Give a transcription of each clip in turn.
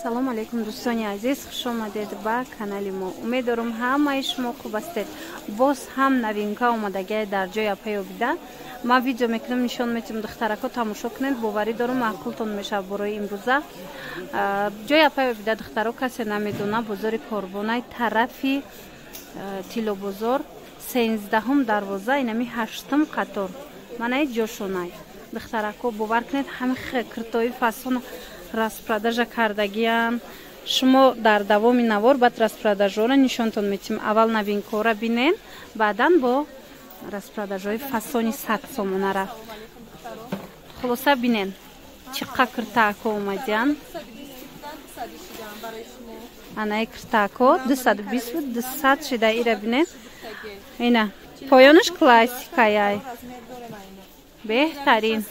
Салом алейкум, дӯстони азиз, хуш омадед ба канали мо. Умед дорам, ҳамаи шумо хуб ҳастед. Боз ҳам новинка омадагия дар ҷои апаи Обида. Ман видео мекунам, нишон метиҳам, духтарако, тамошо кунед. Боварӣ дорам, маъқултон мешавад борои имрӯза. Ҷои апаи Обида, духтаро, касе намедона, бозори Корбонай, тарафи Тиллобозор, 13-ҳум дарвоза, инами ҳаштум қатор. Манаи ҷошонай. Духтарако, бовар кунед, ҳами киртои фасон распродажа кардагиян. Шумо дар давоми навор баъд распродажҳоро нишонтон метиҳем. Аввал новинкора бинен, баъдан бо распродажҳои фасони 100 сомонара. Хулоса, бинен, чӣ қа киртаако омадиян. Анаи киртаако 220 буд, 200 шида. Ира бинен, ина поёнаш классикаяй, беҳтарин.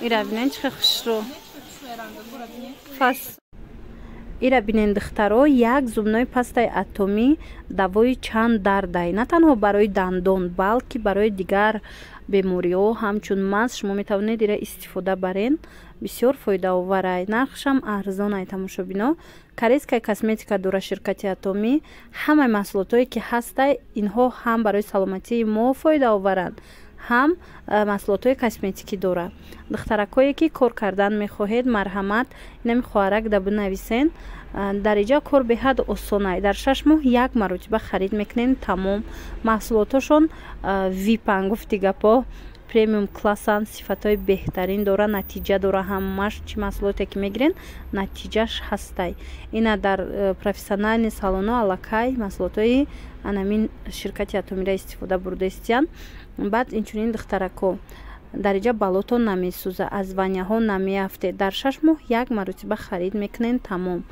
Ира бинен, чӣ хушрӯ фас. Ира бинен, духтаро, як зубной пастаи Атомӣ, давои чанд дардай, на танҳо барои дандон, балки барои дигар бемориҳо. Ҳамчун маз шумо метавонед ира истифода барен, бисёр фоидаоварай, нархшам арзонай. Тамошобино, корейская косметика дора ширкати Атомӣ. Ҳамаи маҳсулотое ки ҳастай, инҳо ҳам барои саломатии мо фоидаоваранд, ҳам маҳсулотҳои косметикӣ дорад. Духтаракое ки кор кардан мехоҳед, марҳамат, инами хоҳарак да бинависен. Дар иҷа кор беҳад осонай. Дар 6 моҳ як маротиба харид мекунен, тамом. Маҳсулотҳошон випан, гуфти гапо, премиум классан, сифатҳои беҳтарин дора, натиҷа дора. Ҳамаш чӣ маҳсулоте ки мегирен, натиҷаш ҳастай. Ина дар профессиональный салонҳо аллакай маҳсулотҳои анамин ширкати Атомира истифода бурда истиянд. Баъд инчунин, духтарако, дар иҷа балотон намесӯза, аз ваняҳо намеафтед. Дар 6 моҳ як маротиба харид мекунен, тамом.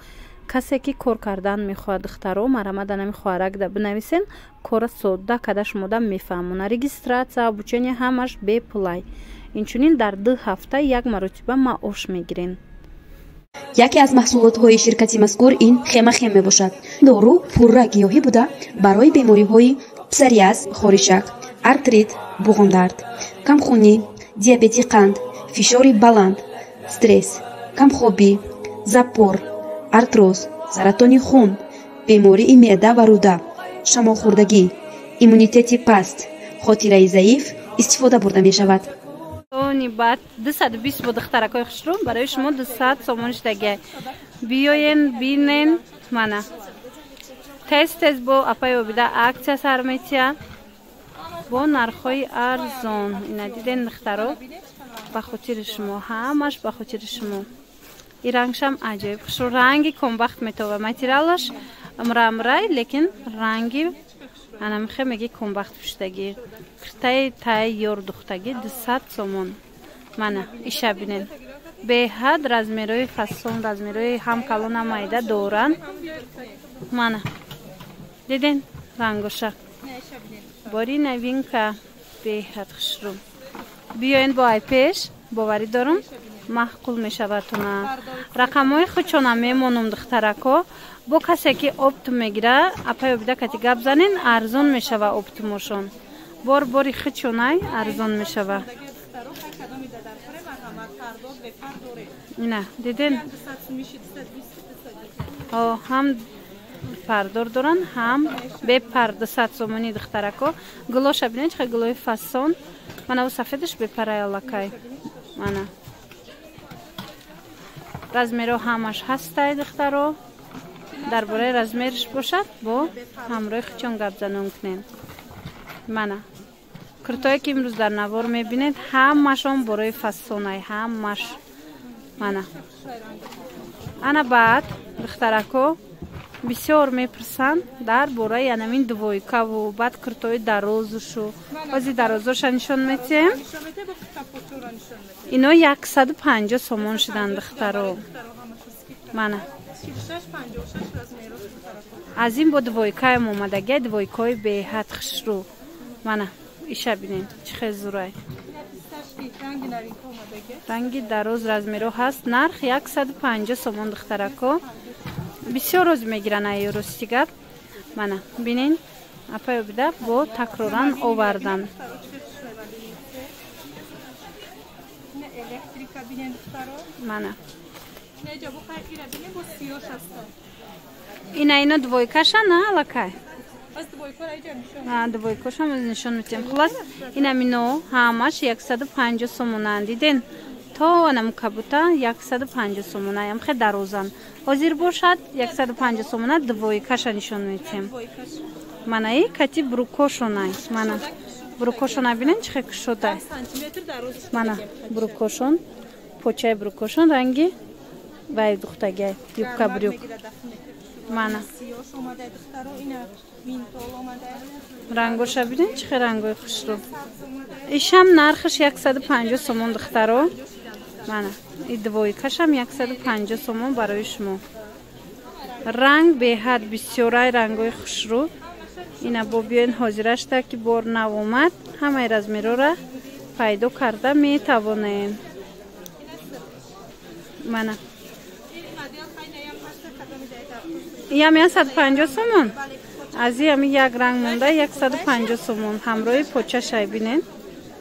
Касе ки кор кардан мехоҳад, духтаро, марҳамат, анами хоҳаракда бинависен. Кора содда када шумода мефаҳмона. Регистрация, обучение ҳамаш бепулай. Инчунин дар 2 ҳафта як маротиба маош мегирен. Яке аз маҳсулотҳои ширкати мазкур ин Хемахем мебошад. Дору пурра гиёҳӣ буда, барои бемориҳои псориаз, хоришак, артрит, буғумдард, камхунӣ, диабети қанд, фишори баланд, стресс, камхобӣ, запор, артроз, саратони хун, бемории меъда ва рӯда, шамолхӯрдагӣ, иммунитети паст, хотираи заиф истифода бурда мешавад. Баъд 220 бо, духтаракои хушрӯ, барои шумо 200 сомон шудагиай. Биёен, бинен. Мана, тез тез бо апаи Обида акция сар метия бо нархҳои арзон. Ина диден, духтаро, ба хотири шумо, ҳамаш ба хотири шумо. И рангшам аҷоиб хушрӯ, ранги комбахт метова. Материалаш мрамрай, лекин ранги анамихе меги комбахт пуштагӣ. Киртаи тайёр духтагӣ 200 сомон. Мана иша бинен, беҳад размерои фасон, размерои ҳам калон, ҳам майда доранд. Мана диден рангоша, бори новинка, беҳад хушрӯ. Биёен бо ай пеш, боварӣ дорам, маъқул мешавадтуна. Рақамҳои худшонам мемонам, духтарако. Бо касе ки оптом мегира, апай Обида кати гап занен, арзон мешава. Оптомошон бор бори худшонай, арзон мешава. Ина диден, ҳам пардор доранд, ҳам бепар, 200 сомонӣ. Духтарако, гулоша бинед, чӣ гулои фасон. Мана сафедаш бепарай аллакай. Мана размеро ҳамаш ҳастай, духтаро. Дар бораи размерш бошад, бо ҳамроҳи худчон гап занон кунем. Мана куртое ки имрӯз дар навор мебинед, ҳамашон борои фасонай, ҳамаш. Мана ана баъд, духтарако, бисёр мепурсанд дар бораи анамин двойкаву баъд куртои дарозушу. Ози дарозоша нишон метиҳем. Ино 150 сомон шудан, духтаро. Мана аз ин бо двойкаем омадагия, двойкаи беҳад хушрӯ. Мана иша бинем, чӣ хел зурай, ранги дароз, размеро ҳаст. Нарх 150 сомон. Духтарако, бисёр роз мегиранд ай, рости гап. Мана бинен, апай Обида бо такроран овардан. Мана Ина ино двойкаша на алакай. Двойкошам нишон метиҳем. Хулас инам ино ҳамаш 150 сомонанд. Диден? То анам кабута 150 сомонаям хе дарозан. Ҳозир бошад 150 сомона двойкаша нишон метиҳем. Мана и кати брукошонай. Мана брукошона бинен чӣ хе кушодай. Мана брукошон, почаи брукошон ранги вай духтагай, юбка брюк. Мана рангоша бинен чӣ хе рангои хушрӯ. Ишам нархаш 150 сомон духтаро. Мана и двойкашам 150 сомон барои шумо. Ранг беҳад бисёрай рангои хушрӯ. Ина бо биёен ҳозирашта ки бор нав омад, ҳамаи размерора пайдо карда метавонем. Мана иам 150 сомон. Аз иами як ранг монда 150 сомон. Ҳамроҳи почашай бинен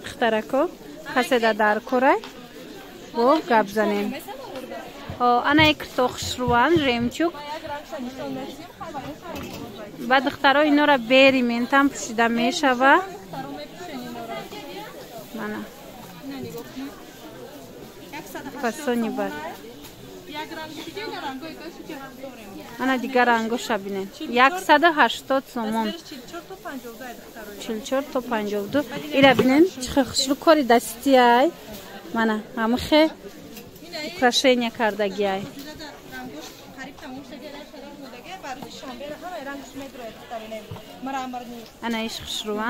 духтарако, касе да дар корай бо гап занем. Ана икрто хушрӯан жемчуг. Ба духтаро инора бериментам пӯшида мешава. Мана фасони бад. Ана дигар рангоша бинен. 180 сомон. 44 то 52. Ира бинен чӣ хушрӯ кори дастиай. Мана ҳамихе украшения кардагиай. Ана иш хушрӯа.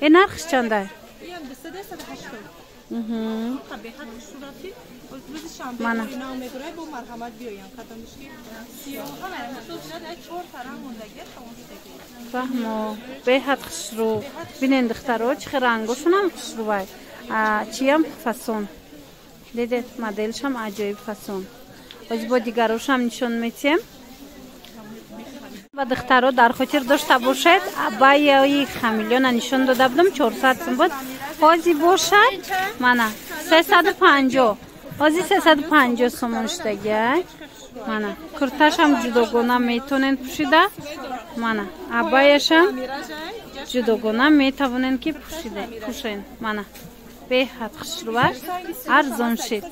Э нархш чандай? Мана фаҳмо беҳад хушрӯ. Бинен духтаро чӣ хел рангошонам хушрӯвай. Чиям фасон. Дидед моделшам аҷоиб фасон. Оз бо дигарошам нишон метиҳем. Ва духтаро дар хотир дошта бошед, абайяи хамелеона нишон дода будам 400 сум буд. Ҳози бошад мана 350. Ҳози 350 сомон шудагиай. Мана курташам ҷудогона метавонед пӯшида. Мана абаяшам ҷудогона метавонед ки пӯшен. Мана беҳад хушрӯ, арзон шид.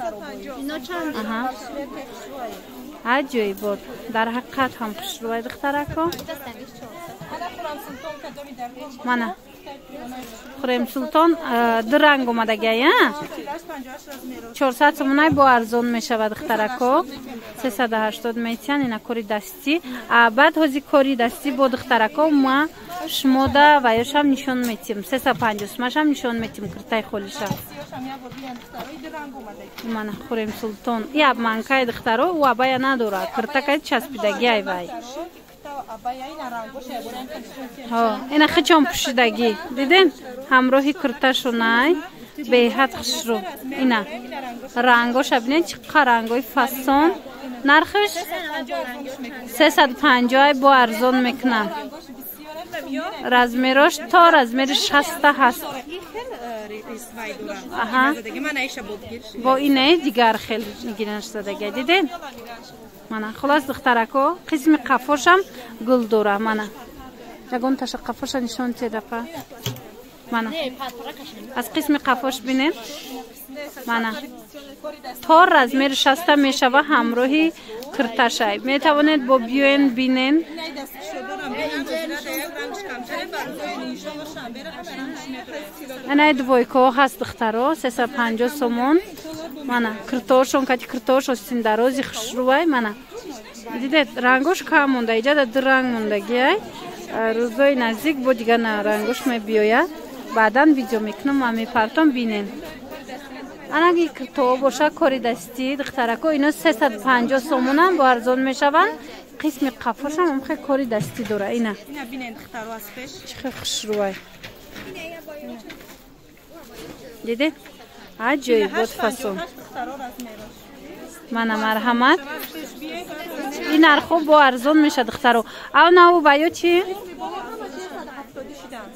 Аҷоибот, дар ҳақиқат ҳам хушрӯай духтарако. Мана Хурем Султон ду ранг омадагиай, 400 сомонай бо арзон мешавад духтарако. 380 метиҳанд. Ина кори дастӣ. Баъд ҳози кори дастӣ бо духтарако ма шумода ваёшам нишон метиҳем. 350 сумашам нишон метиҳем киртаи холиша. Мана Хурем Султон. И обманкаи духтаро, ӯ абая надорад. Киртакаи часпидагиай вай. Ина хичон пӯшидагӣ. Диден? Ҳамроҳи курташонай беҳад хушрӯ. Ина рангоша бинед чӣ қадр рангои фасон. Нархаш 350 бо арзон мекунам. Размерош то размери 60 ҳаст. Аҳа. Бо инаи дигар хел нигираш задагӣ. Диден? Мана хулас духтарако, қисми қафошам гул дора. Мана ягон таша қафоша нишон тедапа. Мана аз қисми қафош бинем. Мана то размери 60 мешава ҳамроҳи кирташай. Метавонед бо биёен бинен. Анаи двойкаҳо ҳаст духтаро 350 сомон. Мана киртоошон кати киртоош остиндарози хушрӯвай. Мана дидед рангош кам монда, иҷада ду ранг мондагиай. Рӯзои наздик бо дигар рангош мебиёяд. Баъдан видео мекунам ва мепартом бинен. Анаги киртоо боша кори дастӣ духтарако, ино 350 сомонам бо арзон мешаванд. Қисми қафошам ҳамхе кори дастӣ дора. Ина чӣ хел хушрӯвай. Дидед? Аҷоибот фасон. Мана марҳамат. Ин нархҳо бо арзон мешавад духтаро. Ав наву баё чи?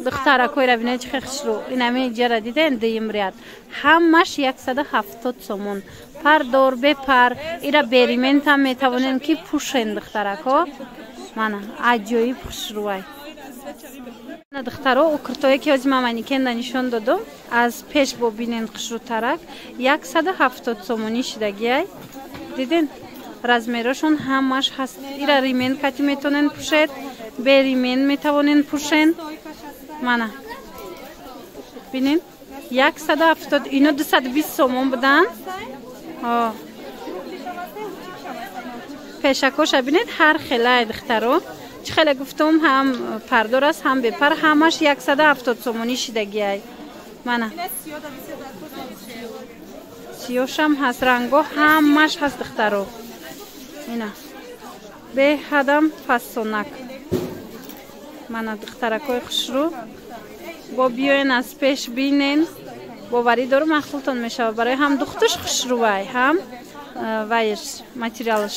Духтаракоира бинед чӣ хушрӯ. Инами ҷара диден дуюм ряд. Ҳамаш 170 сомон. Пардор, бепар, ира бериментам метавонем ки пӯшен духтарако. Мана аҷоиб хушрӯай. Духтаро, у куртое ки ҳозир ман манекенда нишон додум, аз пеш бо бинен хушрӯтарак 170 сомонӣ шидагиай. Диден? Размерошон ҳамаш ҳаст. Ира ремень кати метавонен пӯшед, бе ремень метавонен пӯшен. Мана бинен 170, ино 220 сомон будан. Пешакоша бинед ҳар хелай духтаро. Чӣ хеле гуфтум, ҳам пардор аст, ҳам бепар, ҳамаш 170 сомонӣ шидагиай. Мана сиёшам ҳаст, ранго ҳамаш ҳаст духтаро. Ина беҳадам фасонак. Мана духтаракои хушрӯ, бо биёен аз пеш бинен, боварӣ дорум махсултон мешавад. Барои ҳам духтуш хушрӯвай, ҳам вайш материалш.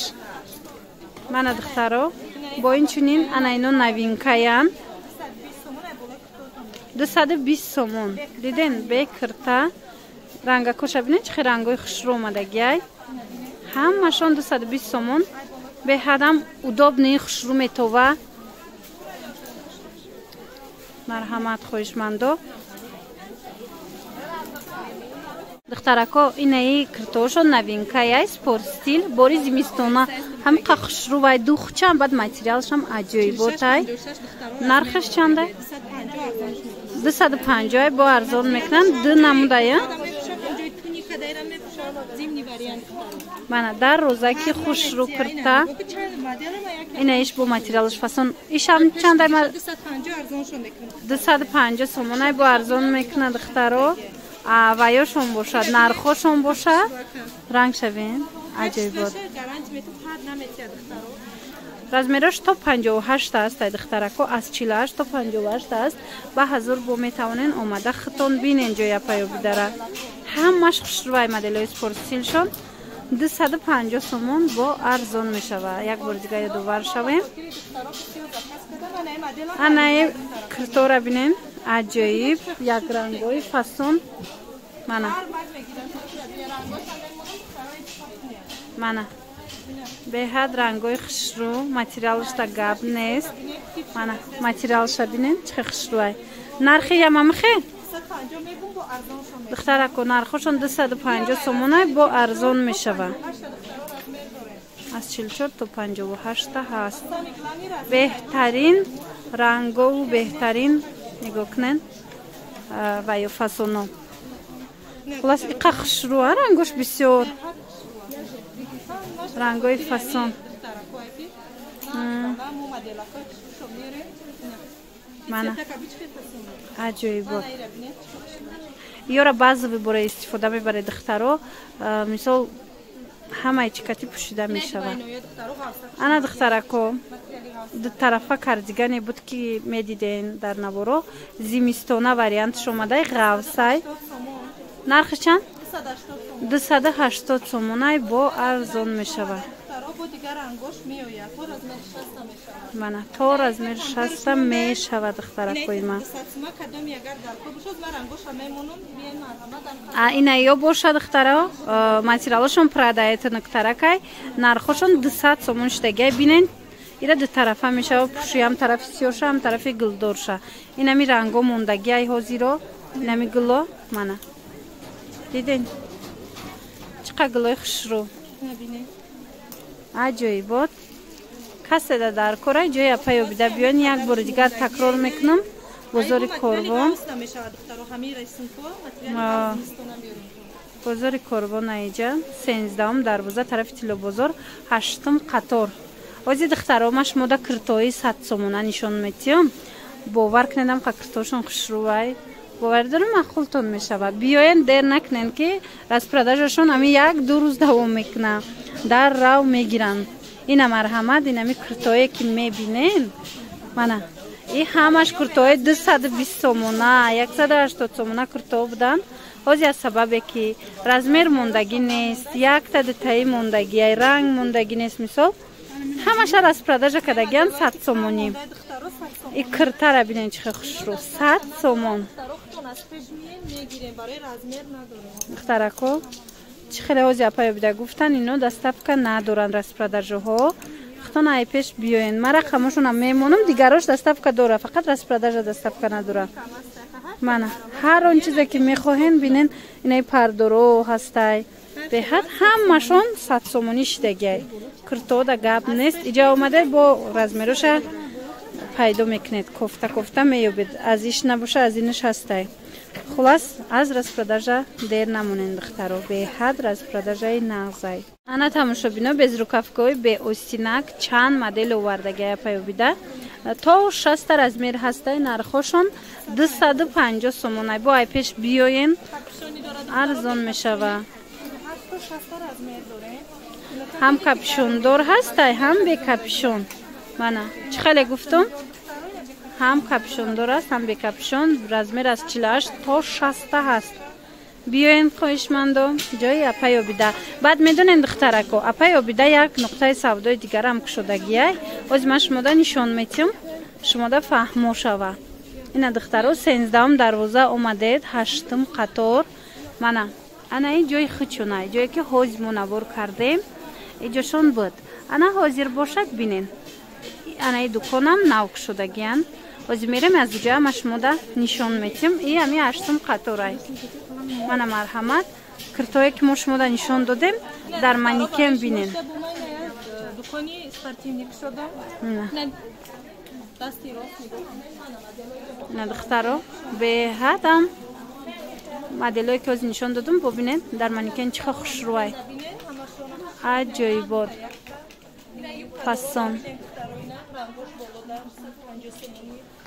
Мана духтаро, бо ин чунин ана ино новинкаян 220 сомон. Диден бе кирта рангакоша бинед чӣ хел рангои хушрӯ омадагиай. Ҳамашон 220 сомон. Беҳадам удобный хушрӯ метова. Марҳамат хоҳишмандо. Духтарако, инаи киртоошон новинкаяй, спорт стил, бори зимистона ҳамқа хушрӯвай, духчам, баъд материалшам аҷоиботай. Нархаш чанда? 250 бо арзон мекунанд. Ду намудая. Мана дар розаки хушрӯ кирта. Инаиш бо материалш фасон. Ишам чанда? 250 сомонай бо арзон мекунад духтаро. Ваёшон бошад, нархошон бошад. Ранг шавем аҷоибот. Размерош то 58 аст, ай духтарако, аз 48 то 58 аст. Ба ҳазур бо метавонен омада хитон бинен ҷоя паёбидара. Ҳамаш хушрӯвай моделҳои спортстилшон 250 сомон бо арзон мешавад. Як бори дига ёдовар шавем. Анаи киртора бинен, аҷоиб, якрангои фасон. Мана мана беҳад рангои хушрӯ, материалшта гап нест. Мана материалша бинен чӣ хел хушрӯай. Нархи ямамихе? Духтарако, нархошон 250 сомонай бо арзон мешавад. Аз 44 то 58 ҳаст. Беҳтарин рангову беҳтарин нигоҳ кунен ва ё фасоно. Хулас иқа хушрӯа, рангош бисёр. Рангои фасон. Мана аҷоибот. Ёра баъзе бора истифода мебаред духтаро, мисол ҳамаи чикати пӯшида мешавад. Ана духтарако, дутарафа кардигане буд ки медиден дар наворо, зимистона вариантш омадай ғавсай. Нархи чанд? 280 сомонай бо арзон мешавад. Мана то размер 60 мешавад духтаракои ман. Ина ё бошад духтаро, материалошон продаета нуктаракай, нархошон 200 сомон шудагиай. Бинен ира дутарафа мешавад, пӯши ҳам тарафи сиёша, ҳам тарафи гулдорша. Инами ранго мондагиай ҳозиро, инами гуло, мана. Диден? Чӣ қадр гулои хушрӯ. Аҷоибот. Касе дар корай ҷои апа ёбида биён. Як бори дигар такрор мекунам. Бозори Корвон. Бозори Корвон аиҷа 13 дарвоза тарафи Тиллобозор, 8 қатор. Ози духтаро, ма шумода киртои 100 сомона нишон метиём. Бовар кунедам ка киртошон хушрӯвай. Боварӣ дорам махултон мешавад. Биёен дер накунен ки распродажашон ами 1-2 рӯз давом мекунад. Дар рав мегиранд. Ина марҳамат, инами киртое ки мебинен. Мана и ҳамаш куртои 220 сомона, 180 сомона курто буданд. Ҳозир аз сабабе ки размер мондагӣ нест, якта дутаи мондагӣ, ранг мондагӣ нест, мисол ҳамаша распродажа кардагианд 100 сомонӣ. И киртара бинен чӣ хел хушрӯ, 100 сомон. Духтарако, чӣ хеле ҳози апай Обида гуфтан, ино доставка надоранд, распродажаҳо. Худтон ай пеш биёен. Ман рақамошонам мемонам, дигарош доставка дора, фақат распродажа доставка надора. Мана ҳар он чизе ки мехоҳен, бинен, инаи пардоро ҳастай, беҳад ҳамашон 100 сомонӣ шидагиай. Киртода гап нест, иҷа омада бо размероша пайдо мекунед, кофта кофта меёбед, аз иш набоша, аз инаш ҳастай. Хулас, аз распродажа дер намонен, духтаро, беҳад распродажаи нағзай. Ана тамошобино, безрукавкаҳои беостинак чанд модел овардагиай апай Обида, то 60 размер ҳастай, нархошон 250 сомонай. Бо ай пеш биёен, арзон мешава. Ҳам капюшондор ҳастай, ҳам бекапюшон. Мана чӣ хеле гуфтум, ҳам капюшондор аст, ҳам бекапюшон, размер аз 48 то 60 ҳаст. Биёен, хоҳишмандо, ҷои апай Обида. Баъд медонем, духтарако, апай Обида як нуқтаи савдои дигарам кушодагиай. Ози ман шумода нишон метиҳам, шумода фаҳмо шава. Ина, духтаро, 13-ум дарвоза омадед, 8-ум қатор. Мана ана ин ҷои хучунай, ҷое ки ҳози мо навор кардем, иҷошон буд. Ана ҳозир бошад, бинен, ана и дуконам нав кушодагиян. Ҳозир мерем, аз уҷоя ма шумода нишон метиҳам. И ами 8-ум қаторай. Мана, марҳамат, киртое ки мо шумода нишон додем, дар манекен бинен. На, духтаро, беҳадам моделое ки ҳозир нишон додум, бубинед, дар манекен чӣ хел хушрӯай, аҷоибот, фасон,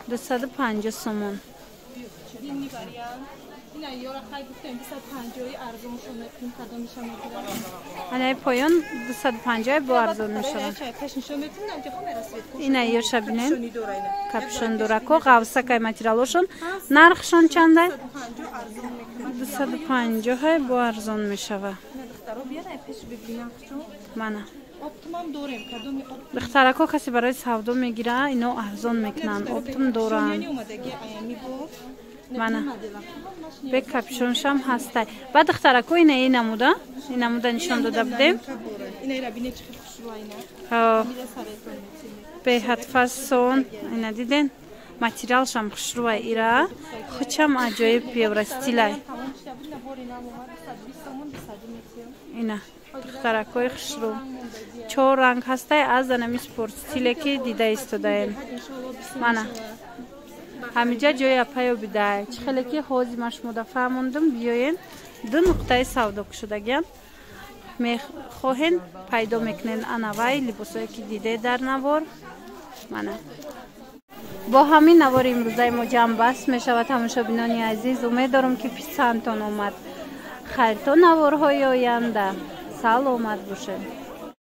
250 сомон. Анаи поён 250 бо арзон мешавад. Ина ёша бинен, капюшондорако, ғавсакай материалошон, нархшон чандай? 250 бо арзон мешавад. Мана духтарако, касе барои савдо мегира, ино арзон мекунанд, оптом доранд. Мана бе капюшоншам ҳастай. Баъд, духтарако, ина и намуда, и намуда нишон дода будем, беҳад фасон. Ина диден, материалшам хушрӯай, ира хучам аҷоиб, евростилай. Ина, духтаракои хушрӯ, чор ранг ҳастай аз анами спортстиле ки дида истодаем. Мана ҳамиҷа ҷои апай Обидай. Чӣ хеле ки ҳозир ман шумода фаҳмондум, биёен, ду нуқтаи савдо кушодагиам, мехоҳен, пайдо мекунен анавай либосое ки диде дар навор. Мана бо ҳамин навори имрӯзаи мо ҷамъбаст мешавад. Тамошобинони азиз, умед дорам, ки писандтон омад. Хайр, то наворҳои оянда, саломат бошед.